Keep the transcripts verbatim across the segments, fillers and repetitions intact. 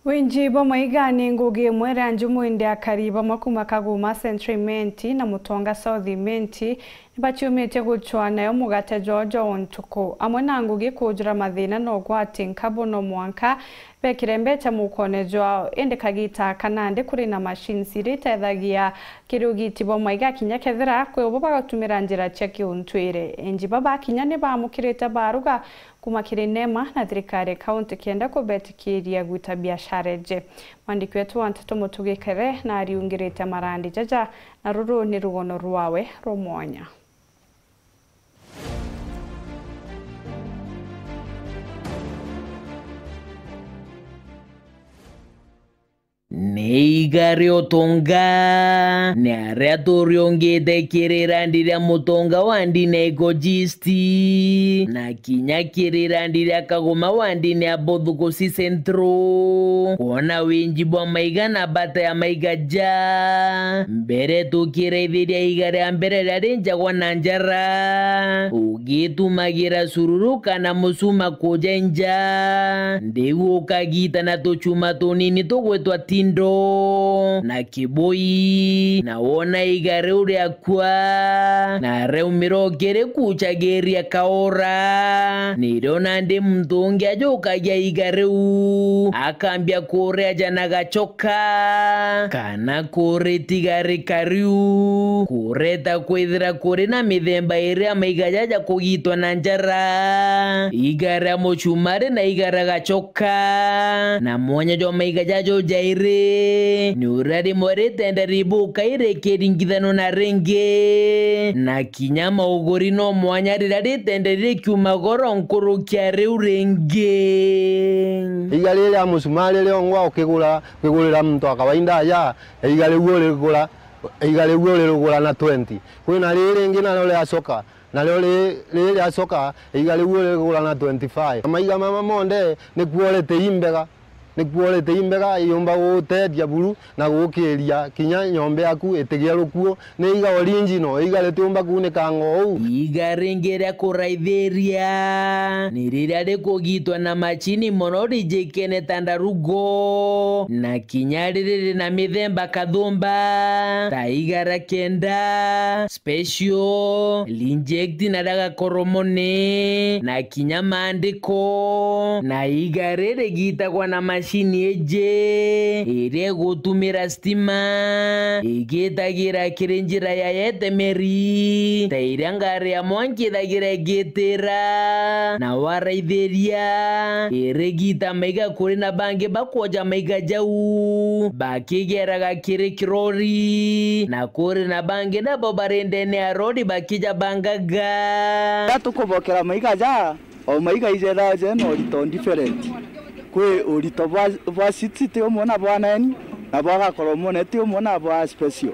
Winji bwa maiga ni ngugi imwe iria njumu, indi akari bamwe kuuma Kaguma Central Imenti na Mutonga South Imenti nibaciumitie gucwa nayo mugate jwao jwa o ntuku. Amwe na ngugi kuujura mathina na ugwati nkabu, no mwanka bekire mbeca mukone jwao, indi kagita aka nandi kuri na machines iria itethagia kiri ugiti bwa maiga kinya kethira kwi ubo bagatumira njira cia kiuntwire. Inji baba kinya ni baamukirite baruga kuuma kiri NEMA na thirikari ya kaunti kenda kubetikiria gwita biashara iji. Mwandiki wetu wa nteto Mutugi Kere na ariungirite marandi jaja, na ruru ni rugono rwawe rwa mwanya. Ni iga ria utonga, ni aria turiungite kiri randi ria Mutonga wa ndini ya Ikojisti, na kinya kiri randi ria Kaguma wa ndini ya Bothukusi Central. Kwona winji bwa maiga na mbata ya maiga ja mbere, tukiraithiria iga ria mbere riria rinjagwa na njara, ugitumagira cururu kana mucuma kujenja, ndiu ukagita na tucuma tunini tugwitwa tindo na kibui, na wona iga riu riakua, na riaumira ukirikucagiria kaura, nirio nandi muntu ungi ajukagia iga riu, akambia kuriaja na gacoka, kana kuritiga rikariu, kureta kwithira kuri na mithemba iri ya maiga jaja kugitwa na njara, iga ria mucumari na iga ria gacoka. Na mwanya jwa maiga jajo jairi ni uria rimwe ritende ribuka irikiringithano na ringi, na kinya mauguri no mwanya riria ritende rikiuma goro nkuruki ya riu ringi. Iga riri ria mucumari riongwa ukigura, ukigurira muntu wa kawaida aja, iga riu urigura, iga riu uririgura na twenty. Kwina riri ringi nario riacoka, nario ri-, riri riacoka, iga riu urigura na twenty-five. Maiga mama monthe ni quality imbega, ni quality imbega, iumba guguteethia buru na gugukiria kinya nyomba yaku itigie rukuo. Ni iga original, iga ritiumba kuunikanga uu. Iga ringi ria kuraithiria ni riria rikugitwa na macini mono rijikene ta ndarugo, na kinya riri rina mithemba kathumba, ta iga ria kenda, special, reject na ria gakoromone, na kinya maandiko. Na iga riri rigitagwa na macini iji iria igutumira stima, igitagira kiri njira ya yetemeri, ta iria ngari ya mwanki ithagira igitira. Na waraithiria, irigita maiga kuri na bangi bakwoja maiga jau bakigeraga kiri kirori, na kuri na bangi nabo bari ndene ya rori bakija bangaga. Riria tukubokera maiga ja, o maiga ijethagwa jena urito different. Kwi urito bwa, bwa six ti umwe na bwa nine, na bwa gakoromone ti umwe na bwa special.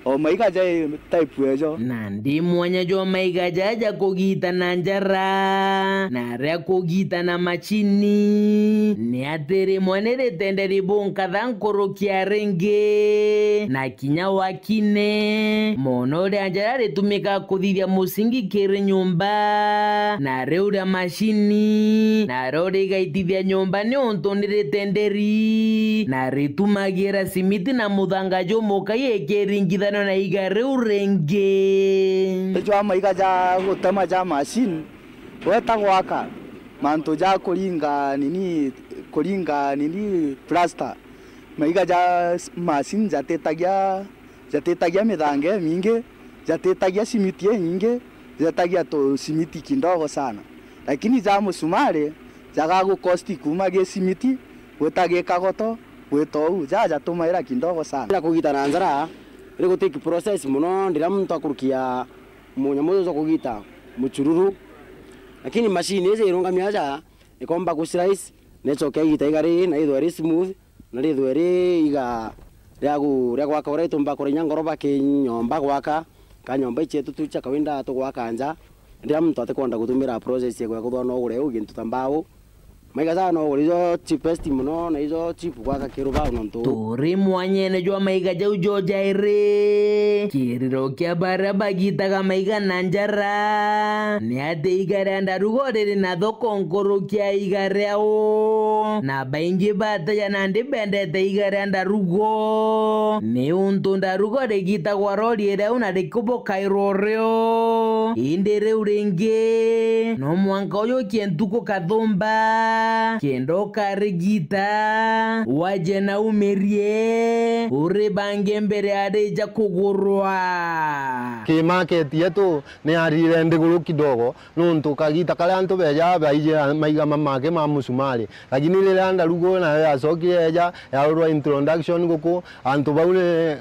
O maiga ja type ejo. Nandi mwanya jwa maiga jaja kugita na njara, na aria kugita na macini, ni ati rimwe ni ritende ribunka tha nkuruki ya ringi, na kinya wakine mono ria njara ritumika kuthithia musingi kiri nyumba, na riu ria macini, nario rigaitithia nyumba niuntu ni ritenderi, na ritumagira simiti na muthanga jumukai ikiringithanua na iga riu ringi. Ijwa maiga ja gutema ja macini, weta gwaka, mantu ja kuringa nini, kuringa nini plaster, maiga ja s-, macini jatitagia, jatitagia mithanga imingi, jatitagia simiti inyingi, jetagia tu simiti kidogo sana. Lakini ja musumari, jagagu cost kuma gi simiti, gwita gi kagoto, gwita uu, ja jatumaira kidogo sana. Ira kugita na njara, iri gu take process mono, ndira muntu akurukia munyamu uju jwa kugita muchururu. Lakini machine iji irungamia aja, ikomba gu slice, na icoke igita igari, na ithwe iri smooth, na rithwe ri iga ria gu-, ria gwaka uria itumba kurainya ngoroba ki nyomba gwaka, ka nyomba ichetu tu cha kawaida tugwaka nja. Riria muntu atikwenda gutumira process ya gwaka uthona ugure u gintu ta mbau, Maiga jaa no uri jo cheapest mono na ijo cheap gwaka kiru bau nontu. Turi mwanyene jwa maiga jau jo jairi. Kiriro kia baria bagitaga maiga na njara. Ni ati iga ria Ndarugo riri na thoko nkuruki ya iga riao. Na baingi bateja nandi bendete iga ria Ndarugo. Ni untu Ndarugo rigitagwa rori riu na rikubokairwo rio. Indi riu ringi, no mwanka ujukie ntuku kathumba, kenda ukarigita, waje na umirie, uribange mbere arija kugurwa. Ki market yetu ni yarire nthiguru kidogo, nontu kagita karia antu beja baije maiga mamake ma musumari. Lakini riria Ndarugo nayo yacokire yeja, yarurwa introduction guku, antu bau ni,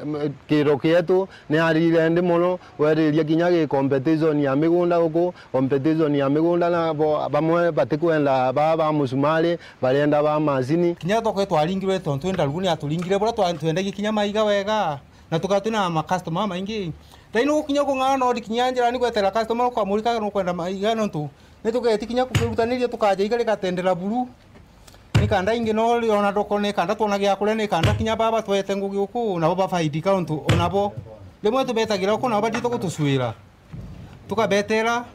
kiro kietu ni yarire ndi mono, weriria kinya gi competition ya migunda guku, competition ya migunda na bo, bamwe batikwenda ba, ba musumari, barienda ba macini. Kinya thoko itwaringirwe tontu Ndarugo ni aturingire, buria twa-, twendagia kinya maiga wega, na tukaga twina ma customer maingi. Thaino gukinya kung'ana no kinya njira ni gwetera customer ukamurika nukwenda maiga nontu ni tugeti kinya kukirutaniria tukaja iga rigatendera buru. Ni kanda ingi no riona thoko, ni kanda twona gia kuria, ni kanda kinya baba twete ngugi uku, nabo bafaidika untu onabo rimwe tubetagira uku nabo batite gutucwira. Tukabetera,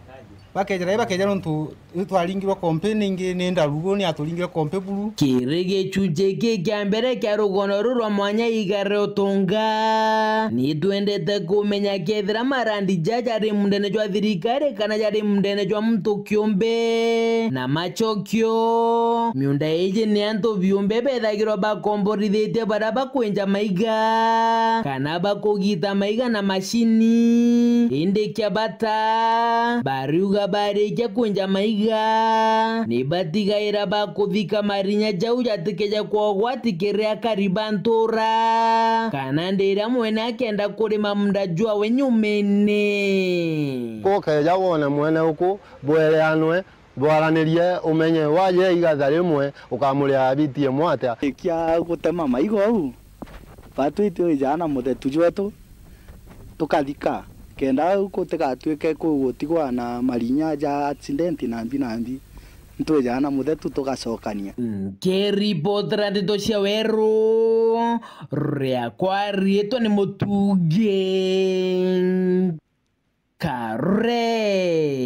bakejera, bakeja nontu ni twaringirwe kompe ningi ni Ndarugo, ni aturingire kompe buru. Kiri gicunji giki kia mbere kia rugono ruru rwa mwanya iga ria utonga, ni twendete kumenya kethira marandi jaja jari mundene jwa thirikari kana jari mundene jwa muntu kiumbe. Na macokio, miunda iji ni antu biumbe bethagirwa bakomborithitie baria bakwinja maiga, kana bakugita maiga na macini. Indi kia bata, bariuga barikia kwinja maiga, ni batigaira bakuthika marinya jau jatikeja kwogwa ati kiri akari ba ntura, kana ndiria mwene akenda kurima munda jwawe nyumene. Kukeja wone mwene uku bwereanwe, bwaranirie, umenye waje igatha rimwe ukamuria biti imwe atia. Ikia gutema maigo au, batwite wijaa na muthetu jwetu tukathika, kenda au gutigatuike kugutigwa na marinya ja accident nambi nambi, ntwijaa na muthetu tugacokania. Nkiripotera ndeto cia weru, riakwa riitwa ni Mutungi Kare.